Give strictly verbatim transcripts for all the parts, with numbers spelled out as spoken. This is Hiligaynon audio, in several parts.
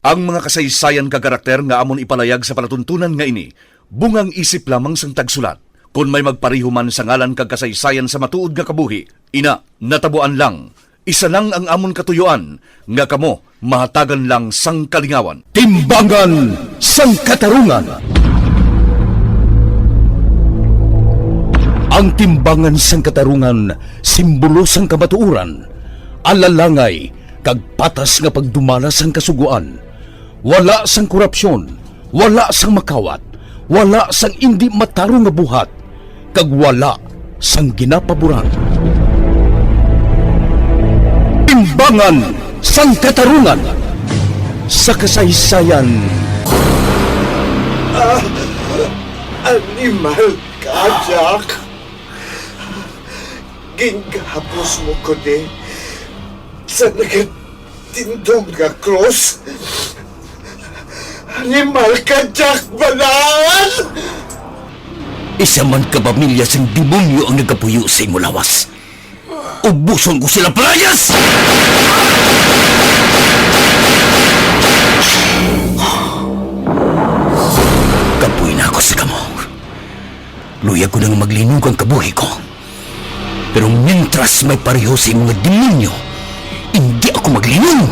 Ang mga kasaysayan kag karakter nga amon ipalayag sa palatuntunan nga ini, bungang isip lamang sang tagsulat. Kon may magpareho man sa ngalan kag kasaysayan sa matuod nga kabuhi, ina, natabuan lang. Isa lang ang amon katuyoan, nga kamo mahatagan lang sang kalingawan. Timbangan sang Katarungan. Ang timbangan sang katarungan, simbolo sang kamatuoran, alalangay, kag patas nga pagdumala sang Kasugoan. Wala sang korupsyon, wala sang makawat, wala sang indi matarong nga buhat, kag wala sang ginapaboran. Timbangan sang Katarungan sa kasaysayan. Ah, animal ka, Jack. Gingahapos mo ko ni sa nagatindog nga krus. Animal ka, Jack Balaan! Isa man ka pamilya sang demonyo ang nagapuyo sa imo lawas. Ubuson ko sila, palayas! Kapoy na ako sa kamo. Luyag ko nang maglinog ang kabuhi ko. Pero mintras may pareho sa imo nga demonyo, hindi ako maglinog.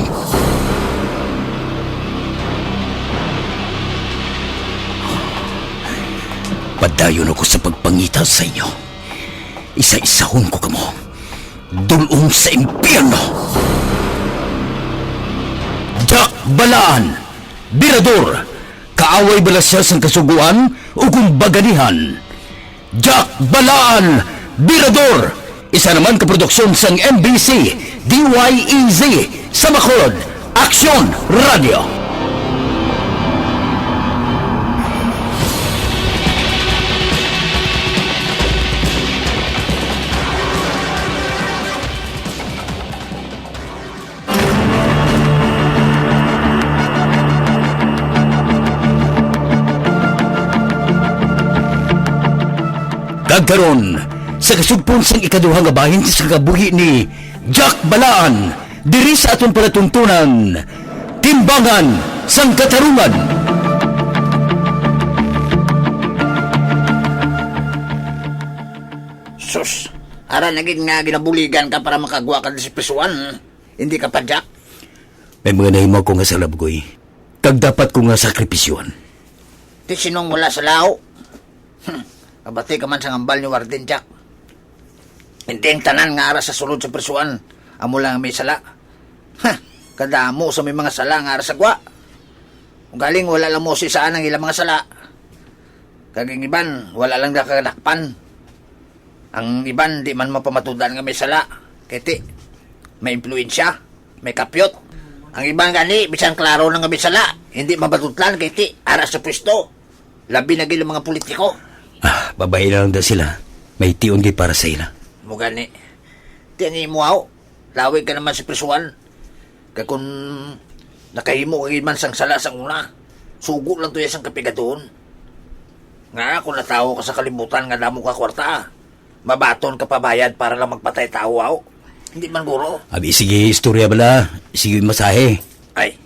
Padayon ako sa pagpangita sa inyo. Isa-isahon ko kamo. Dul-ong sa impyerno. Jack Balaan, Birador, kaaway bala sia sang Kasugoan o kung baganihan? Jack Balaan, Birador, isa naman ka produksyon sang M B C, D Y E Z, sa Bacolod, Aksyon Radio. Kag karon, sa kasugpon sang ikaduha nga bahin sa kabuhi ni Jack Balaan, diri sa aton palatuntunan, Timbangan sang Katarungan. Sus, ara na gid nga ginabuligan ka para makagwa ka sa prisuan. Hindi ka pa, Jack? May mga nahimo ako nga sala, Bugoy. Kag dapat ko nga sakripisyohan. Ti sinong wala sa lao? Hmm, kabati ka man sa ngambal ni Warden, Jack. Hindi ang tanan nga ara sa sulod sa prisuan, amo lang may sala. Ha, kadamo sa may mga sala nga ara sa gwa. Ugaling wala lang mo si saan ang ilang mga sala. Kag ang iban, wala lang nakadakpan. Ang iban, di man mapamatud-an nga may sala. Kay ti, may impluwensya, may kapyot. Ang iban gani, bisan klaro na nga may sala, hindi mabatutlan kay ti, ara sa pwesto. Labi na gid ang mga politiko. Ah, babayi na lang daw sila. May tion gid para sa ila. Mo gani. Ti ang imo, aw. Lawig ka naman sa prisuan. Kag kung nakahimo ka gid man sang sala sang una, sugo lang to ya sang kapigadon. Nga kung natawo ka sa kalibutan nga damo ka kwarta, mabaton ka pa bayad para lang magpatay tawo, aw. Hindi man guro. Abi, sige, istorya bala. Sige, masahe. Ay.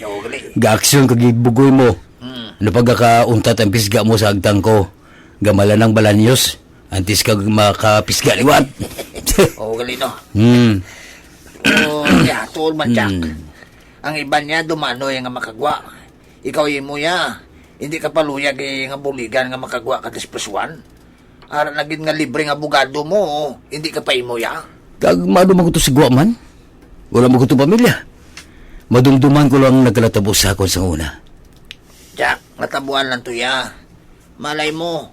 Oo, gali. Gaaksyon ka gid, Bugoy mo. Hmm. Ano pag ka untat ang pisga mo sa agtang ko? Gamala ng balanyos. Antes ka makapisga liwat. Oo, gali, no? Hmm. Oh, ya, tuol man, Jack. Hmm. Ang iban niya, dumanoy nga makagwa. Ikaw, imo ya. Hindi ka paluyag, eh, nga buligan nga makagwa ka sa prisuan. Ara na gid nga libre nga abogado mo, hindi ka pa imo ya. Kag maano man ko to sa gwa man? Wala man ko to pamilya. Madumduman ko lang nagkalatabo sa akon sa una. Jack, natabuan lang to ya. Malay mo,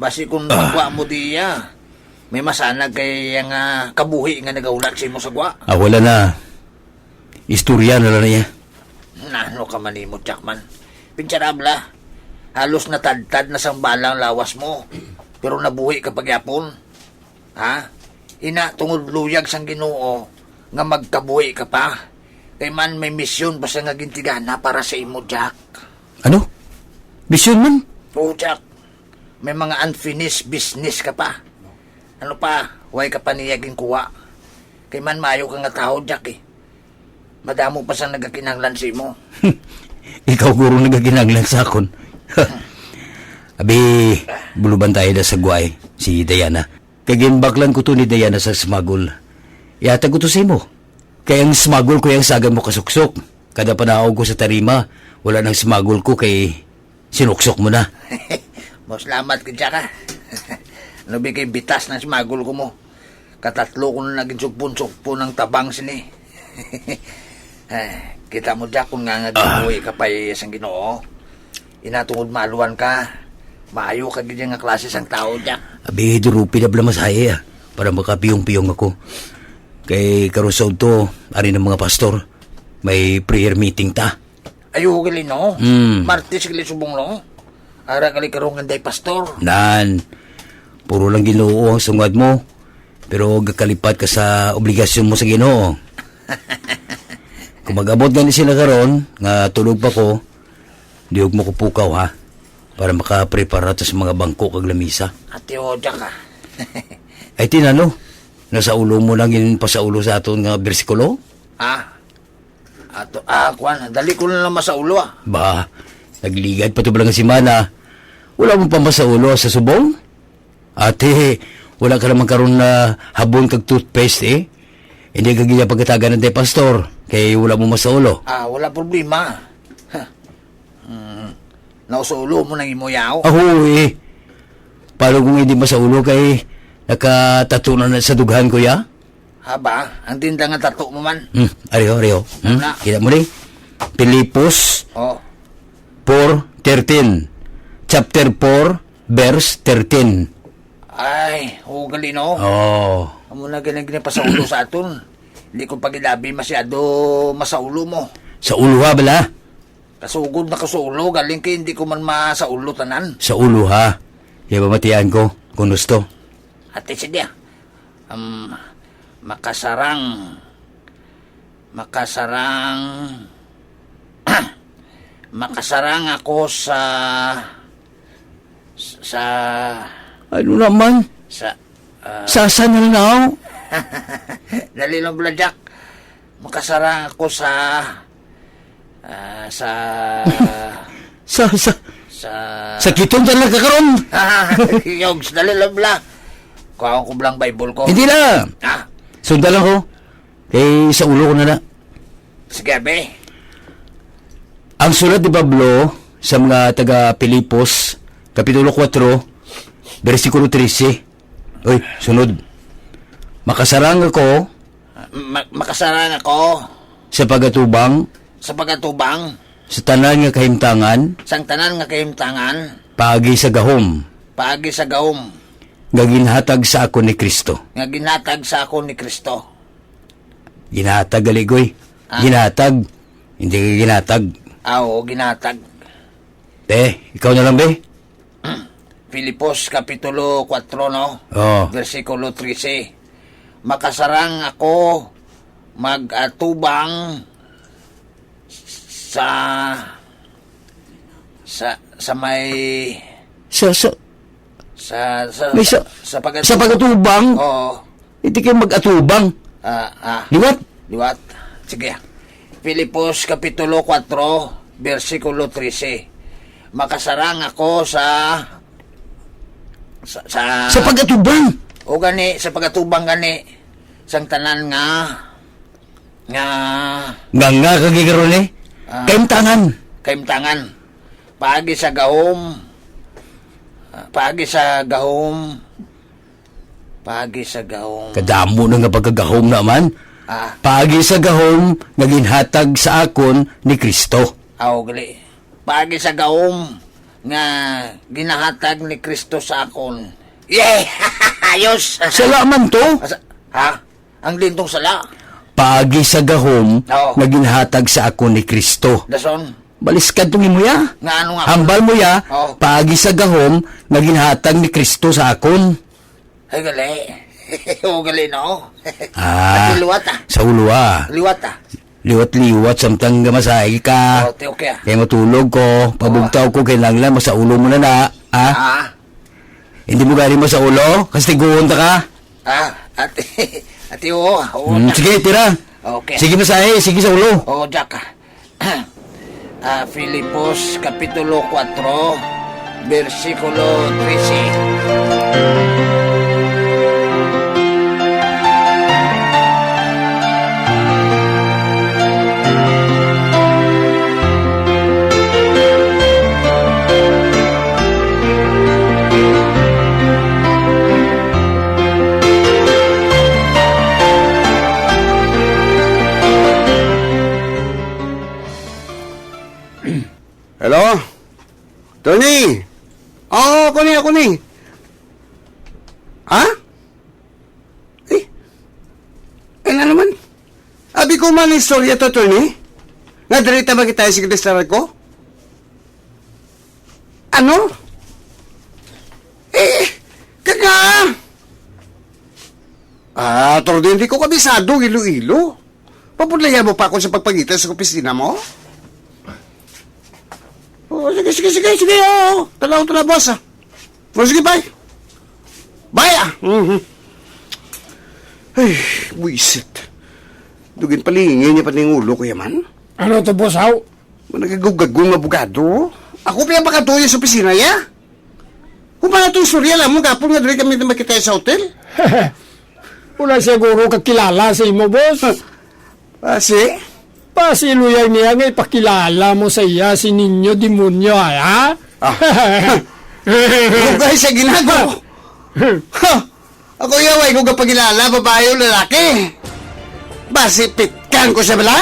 basi kung Ah. gwa mo di ya, may masanag kay ang, ah, kabuhi nga nagahulat sa imo sa gwa. Ah, wala na. Istorya na lang niya. Nano ka man nimo, Jackman? Pinsarabla, halos natadtad na sang bala ang lawas mo, pero nabuhi ka pa gyapon. Ha? Ina, tungod luyag sang Ginoo nga magkabuhi ka pa. Kay man may misyon pa sa nga gintigana para sa imo, Jack. Ano? Misyon man? Oo, Jack. May mga unfinished business ka pa. Ano pa, way ka pa niya ginkuha. Kay man maayo ka nga tawo, Jack, eh. Madamo pa sang nagakinahanglan sa imo. Ikaw guro nagakinahanglan sa akon. Abi, buluban tayo na sa guway, si Diana. Kay ginbaklan ko to ni Diana sa smuggle. Ihatag ko to sa imo. Kay ang smuggle ko yang sagan mo kasuksok. Kada panaog ko sa tarima, wala nang smuggle ko kay sinuksok mo na. Masalamat ka, Jack, ha? Ano ba kay bitas na smuggle ko mo? Katatlo ko na naging sugpon-sugpon ang tabang sini. Eh, kita mo, Jack, kung nga nga Ah. gibuhi ka pa iya sang Ginoo. Ina tungod maaluan ka, maayo ka gid nga klase sang tao, Jack. Abi, durupi na bala masahe, ah, para makapiyong-piyong ako. Kay karusod to, ari ng mga pastor, may prayer meeting ta. Ayo, gali, no? Mm. Martes, gali, subong, no? Ara, gali, karong anday pastor. Nan, puro lang Ginoo ang sungad mo, pero gakalipat ka sa obligasyon mo sa Ginoo. Kung mag-abot gani sila karon nga tulog pa ko, diog mo ko pukaw, ha, para makaprepara ta sa mga bangko kag lamisa. Ate, o, Jack, ah. Ay, tinano, nasa ulo mo lang yung pasaulo sa aton nga bersikulo? Ah, ato, ah, kwan, dali ko na lang masaulo, ah. Ba, nagligad pa to bala nga semana. Wala mo pa masaulo sa subong? Ate, wala ka naman karon na habon kag toothpaste, eh. Hindi ka gina pagkatagan ng pastor, kay wala mo masaulo. Ah, wala problema. Ha. Hmm. Nausulo mo nang imo yaw? Aho, eh. Paano kung hindi masaulo kay nakatato na na sa dughan ko, ya? Haba, ang tinda nga tato mo man. Hmm, ariho, ariho. Hmm? Ano na? Kita mo ni? Filipos Oh. four thirteen. Chapter four, verse thirteen. Ay, ugali, no? Oh. Amo na gani ginapasaulo sa aton. Hindi ko pagilabi masyado masaulo mo. Sa ulo ha, bala? Kasugod na ko sa ulo, galing kay hindi ko man masaulo tanan. Sa ulo ha. Kaya pamatian ko, kung gusto. Ate, sige, ah. Um, makasarang, makasarang, makasarang ako sa, sa, Ano naman? sa, ah, Sasa na lang ako. Dali lang, Bla Jack. Makasarang ako sa, ah, sa, Sa, sa, sa sa kiton ka lang kakaron. Yogs, dali lang, Bla. Kuhaon ko blang Bible ko. Hindi na. Ah. Sunda lang ko. Kay sa ulo ko na na. Sige, be. Ang sulat ni Pablo sa mga taga Filipos, Kapitulo four, bersikulo trese. Oy, sunod. Makasarang ako Ma-, makasarang ako sa pagatubang sa pagatubang sa tanan nga kahimtangan sang tanan nga kahimtangan paagi sa gahom paagi sa gahom nga ginhatag sa akon ni Kristo. Nga ginhatag sa akon ni Kristo. Ginhatag, gali, Goy. Ah. Ginhatag. Hindi ka ginhatag. Ah, oo, ginhatag. Te, ikaw na lang, be. Filipos Kapitulo four, no? Oh. Bersikulo trese. Makasarang ako mag-atubang sa, sa, sa may Sa, sa, sa, sa, may sa, sa pagatubang. Sa pagatubang? Oo. Hindi kayo mag-atubang. Ah, ah. Liwat? Liwat. Sige. Filipos Kapitulo four, bersikulo trese. Makasarang ako sa, sa, sa Sa pagatubang. O gani, sa pagatubang gani, sang tanan nga, nga Nga, nga, kagi karon, eh. Ah. Kaimtangan. Kaimtangan. Paagi sa gahom, ah, paagi sa gahom, Paagi sa gahom. Kadamo na nga pagkagahom naman. Ah. Paagi sa gahom nga ginhatag sa akon ni Kristo. Aw, gali. Paagi sa gahom nga ginahatag ni Kristo sa akon. Yay! Ayos! Sala man to. Asa, ha? Ang lintong sala. Paagi sa gahom Oo. nga ginhatag sa akon ni Kristo. Dason? Baliskad tong imo ya. Nga ano nga? Hambal mo ya, Oo. paagi sa gahom nga ginhatag ni Kristo sa akon. Ay, gali. O, gali, no? Ah, Ate, liwat, ah. Sa ulo, ah. Liwat, ah. Liwat-liwat, samtang gamasahe ka. O, ti, okay, ah. Kay matulog ko, pabugtaw ko, kay nanglan, masaulo mo na na, ah. Ah. Hindi mo gani masaulo, kastiguhon ta ka. Ah, ate, ate, oo, oo. Hmm, sige, tira. Okay. Sige, basahi. Sige sa ulo. Oo, Jack. Ah, Filipos Kapitulo kuwatro, bersikulo trese. Hello? Tony? Oo, ako ni, ako ni. Ha? Eh, ano naman? Abi ko man istorya to, Tony. Nga diri ta makita sa sekretarya ko? Ano? Eh, kaka... Ah, Tony, hindi ko kabisado, Iloilo. Papudlayan mo pa ako sa pagpangita sa opisina mo? Oh, sige, sige, sige, sige, oo. Tanaw, tanaw, boss, ah. Oh, sige, bye. Bye, ah. Mhm. Ay, buisit. Dugin palingin niya pa ning ulo ko yaman. Ano to, boss, haw? Managagugagong abogado. Ako pa yung pakatuyo sa opisina, ya? Kung paano itong istorya lang mo, kapon nga diri kami na makita sa hotel? Wala siguro kakilala sa imo, boss. Ah, si? Pasiluyay niya nga ipakilala mo sa iya si Ninyo Demonyo, ay, ha? Ah. Dugay sa ginagawa. Ha! Ako iya, way ko kapagilala, babae o lalaki. Basi pitkan ko siya bala?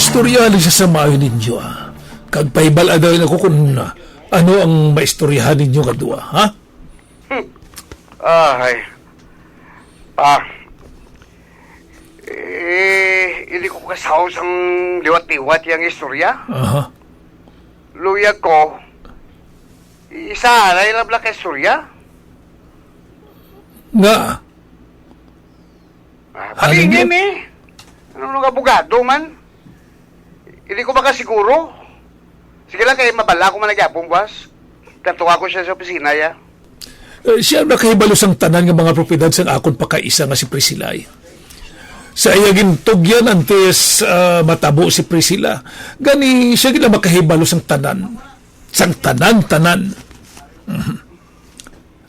Istorya ni sa samayo ninyo, ah. Kag pahibal-an daw ako kung ano ang maistoryahan ninyo kadua, ha? Hmm. Ay. Ah. Eh, hindi ko kasaw sang liwat-liwat yang istorya. Aha. Luyag ko, isa na ilang bala ka istorya. Nga? Ah, ano palingin yun? Eh. Ano nung abogado man? Hindi ko makasiguro. Sige lang, kay mabala ko man nagyapon, boss. Katuwa ko siya sa opisina, ya. Eh, siya nakahibalo sang tanan nga mga propiedad sang akon pakaisa nga si Priscilla, eh. Sa iya gintugyan antes, ah, matabo si Priscilla, gani siya gid ang makahibalo sang tanan. Sang tanan-tanan. Mhm.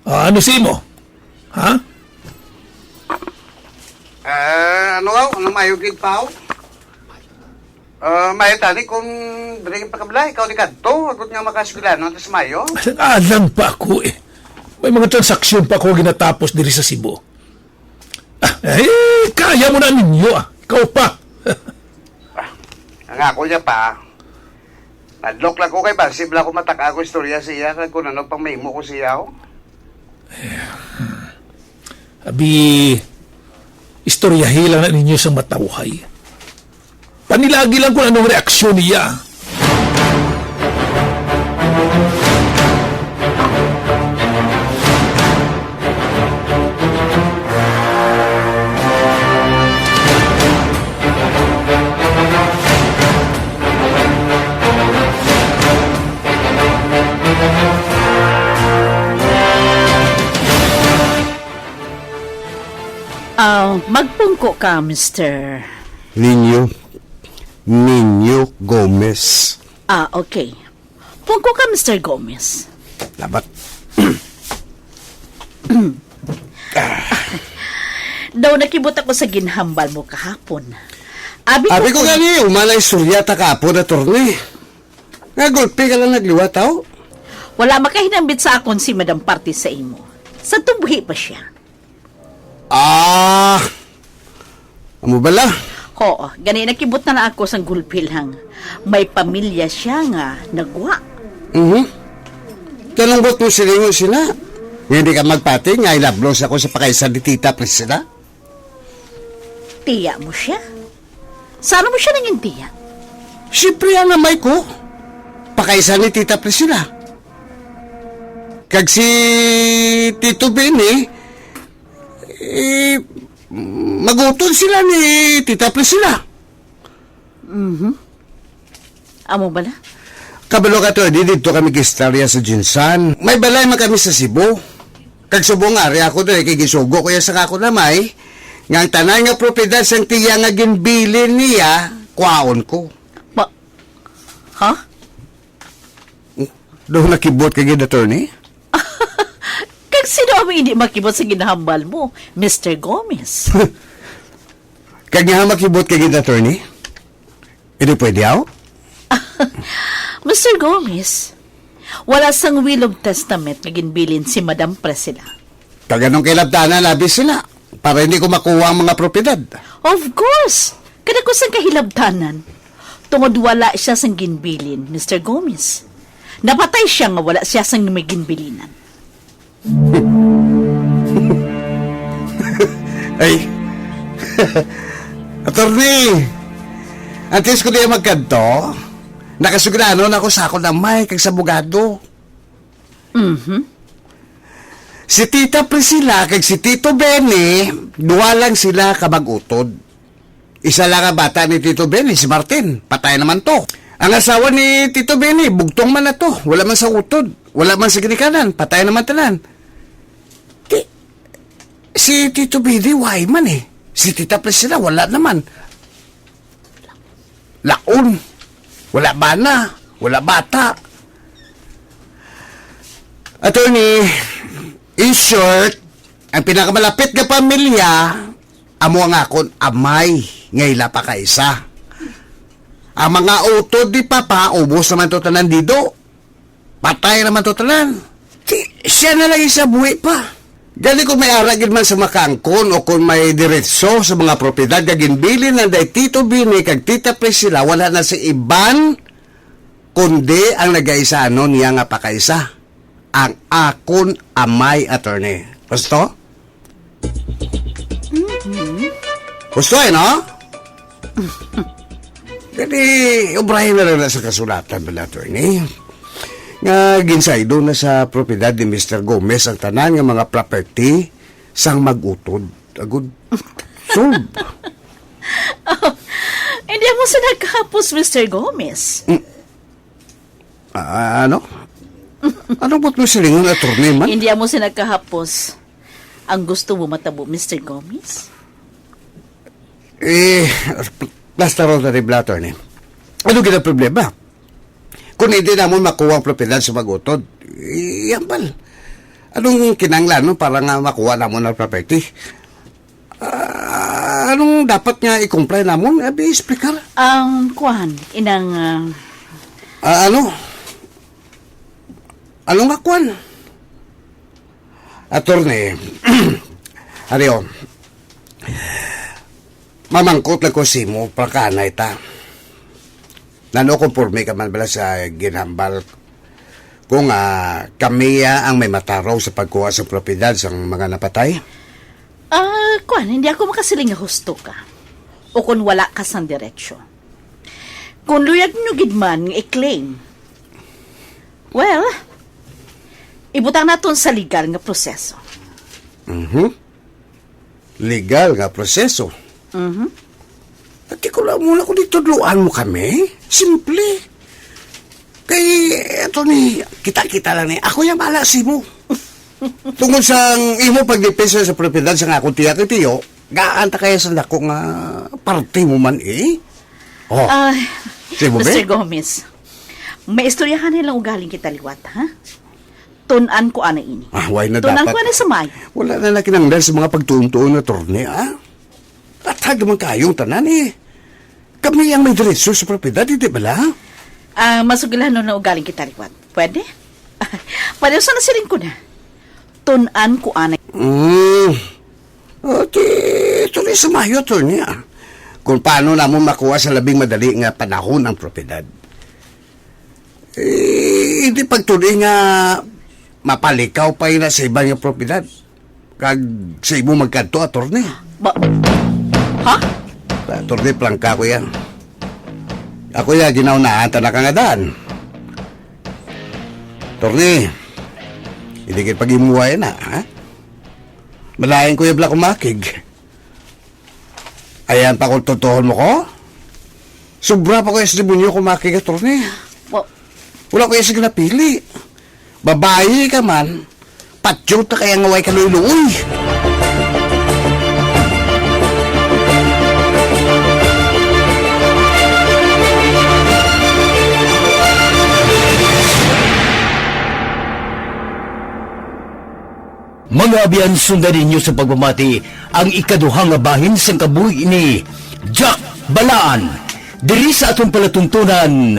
Ah, ano si imo? Ha? Ah, ano aw? Ano mayo gid pa aw? Ah, mayo tani kung dili pa kabla, ikaw ni kadto, agod nga makasuglanon ta sa mayo. Alang-alang pa ako eh. May mga transaksyon pa ako ginatapos diri sa Cebu. Ah, eh, kaya mo na ninyo ah. Ikaw pa. Ah, ang ako niya pa. Nadlok lang ko kay basi bala ko mataka ko istorya siya kag kung ano pang mahimo ko siya, oh. Abi, istoryahi lang na ninyo sa matawhay. Panilagi lang kung anong reaksyon niya. Ah, magpungko ka, Mister. Ninyo. Ninyo Gomez. Ah, okay. Pungko ka, Mister Gomez. Labat. Daw nakibot ako sa ginhambal mo kahapon. Abi ko Abi ko kun- gani, umana istorya ta kahapon, attorney. Nga gulpi ka lang nagliwat, aw? Wala makahinambit sa akon si Madam Parte sa imo. Sa tubuhi pa siya. Ah, amo bala? Oo, gani nakibot na lang ako sang gulpi lang. May pamilya siya nga nagwa. Mhm. Kanunggot mo silingon sila? Nga hindi ka magpati nga ilablos ako sa pakaisa ni Tita Priscilla? Tiya mo siya? Saan mo siya nangin tiya? Siyempre, ang amay ko, pakaisa ni Tita Priscilla. Kag si Tito Benny, eh, magutod sila ni Tita Priscilla. Mhm. Amo bala? Kabalo ka, Attorney, didto kami gistorya sa Jinsan. May balay man kami sa Cebu. Kag subong ari ako diri kay gisugo ko iya sa akon amay nga ang tanan nga propiedad sang tiya nga ginbilin niya, kwaon ko. Ma-, ha? Daw nakibot ka gid, Attorney? Kag sino ang hindi makibot sa ginahambal mo, Mister Gomez? Kag nga makibot ka gid, Attorney? Hindi pwede, aw? Mister Gomez, wala sang will of testament nga ginbilin si Madam Priscilla. Kag anong kahilabtanan abi sila para hindi ko makuha ang mga propiedad? Of course! Kada ko sang kahilabtanan. Tungod wala siya sang ginbilin, Mister Gomez. Napatay siya nga wala siya sang may ginbilinan. Ay. Attorney, antes ko diya magkadto, nakasugdanon ako sa akon amay kag sa abogado. Mhm. Si Tita Priscilla kag si Tito Benny, duha lang sila ka mag-utod. Isa lang ang bata ni Tito Benny, si Martin. Patay naman to. Ang asawa ni Tito Benny, bugtong man na to. Wala man sa utod. Wala man sa ginikanan. Patay naman tanan. Ti-, si Tito Benny, why man eh? Si Tita Priscilla, wala naman. Laon. Wala bana. Wala bata. Attorney, in short, ang pinakamalapit nga pamilya, amo ang akon amay nga ila pa kaisa. Ang mga utod ni Papa, ubos naman to tanan dido. Patay naman to tanan. Si, siya na lang isa buhi pa. Gani kung may ara gid man sa makaangkon o kung may diretso sa mga propiedad nga ginbilin na day Tito Bini kag Tita Priscilla, wala na si iban kundi ang nagaisanon niya nga pakaisa, ang akon amay, attorney. Gusto? Mm-hmm. Gusto eh, no? Kani, obrahin na lang na sa kasulatan bala, attorney. Nga ginsaydo na sa propiedad ni Mister Gomez ang tanan nga mga property sang mag-utod. Agud, solve. Oh, hindi mo sila kahapos, Mister Gomez. Mm. Ah, ano? Ano ba't mo silingon, attorney, man? Hindi mo sila kahapos. Ang gusto mo matabo, Mister Gomez? Eh, basta ron na rin, attorney. Ano gina problema? Kung hindi namon makuha ang propiedad sa mag-utod, eh, yan pal. Anong kinahanglan, no, para nga makuha namon ang property? Ah, anong dapat nga i-comply namon? Abi, explicar. Ang kuan, inang, ah, Ah, ano? Ano nga kuan? Attorney, Ario, mamangkot lang ko simo, pagkaanay ta. Nano, konforme ka man bala sa ginhambal ko nga kami ya ang may matarong sa pagkuha sa propiedad sang mga napatay? Ah, kuan, hindi ako makasiling nga husto ka. O kung wala ka sang diretsyo. Kung luyag nyo gid man nga i-claim, well, ibutang naton sa legal nga proseso. Mhm. Legal nga proseso. Mhm. Ati ko lang muna kung ditudloan mo kami. Simple. Kay, eto ni, kita-kita lang ni. Ako yung bala simo. Tungod sa imo pagdepensa sa propiedad sa akong tiya kay Tiyo, gaan ta kaya sa dako nga parte mo man eh. Oh. Ah, Sige mo, Mister be? Gomez, may istoryahan nilang ugaling kita liwat, ha? Tun-an ko ana ini. Ah, why na Tun-an dapat? ko ana sa may. Wala na nakinanglan sa mga pagtuon-tuon, attorney, ah. Atag naman kayong tanan eh. Kami ang may diretso sa propiedad, hindi bala? Ah, masugilanon na ugaling kita liwat. Pwede? Pwede sa nasiling ko na. Tun-an ko ana. Mm. O, ti, tuloy sa mayo, attorney, ah. Kung paano namon makuha sa labing madali nga panahon ang propiedad. Eh, hindi pagtuli nga mapalikaw pa yun sa iba nga propiedad. Kag sa imo magkadto, attorney. Ba-, ha? Attorney, plangka ko yan. Ako ya, ginaunaan ta na ka nga daan. Torni, hindi kay pag-imuway na, ha? Malain ko ya bala kumakig. Ayan pa kung tutuhon mo ko. Sobra pa ko ya sa demonyo kumakig, attorney. Wa- Wala ko ya sige napili. Babayi ka man, patyot na kaya nga way kaluy-luoy. Mga abyan, sundan ninyo sa pagpamati ang ikaduha nga bahin sang kabuhi ni Jack Balaan diri sa aton palatuntunan,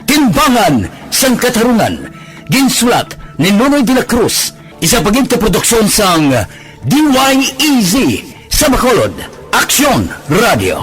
Timbangan sang Katarungan. Ginsulat ni Nonoy de la Cruz, isa pagin ka produksyon sang D Y E Z sa Bacolod, Aksyon Radio.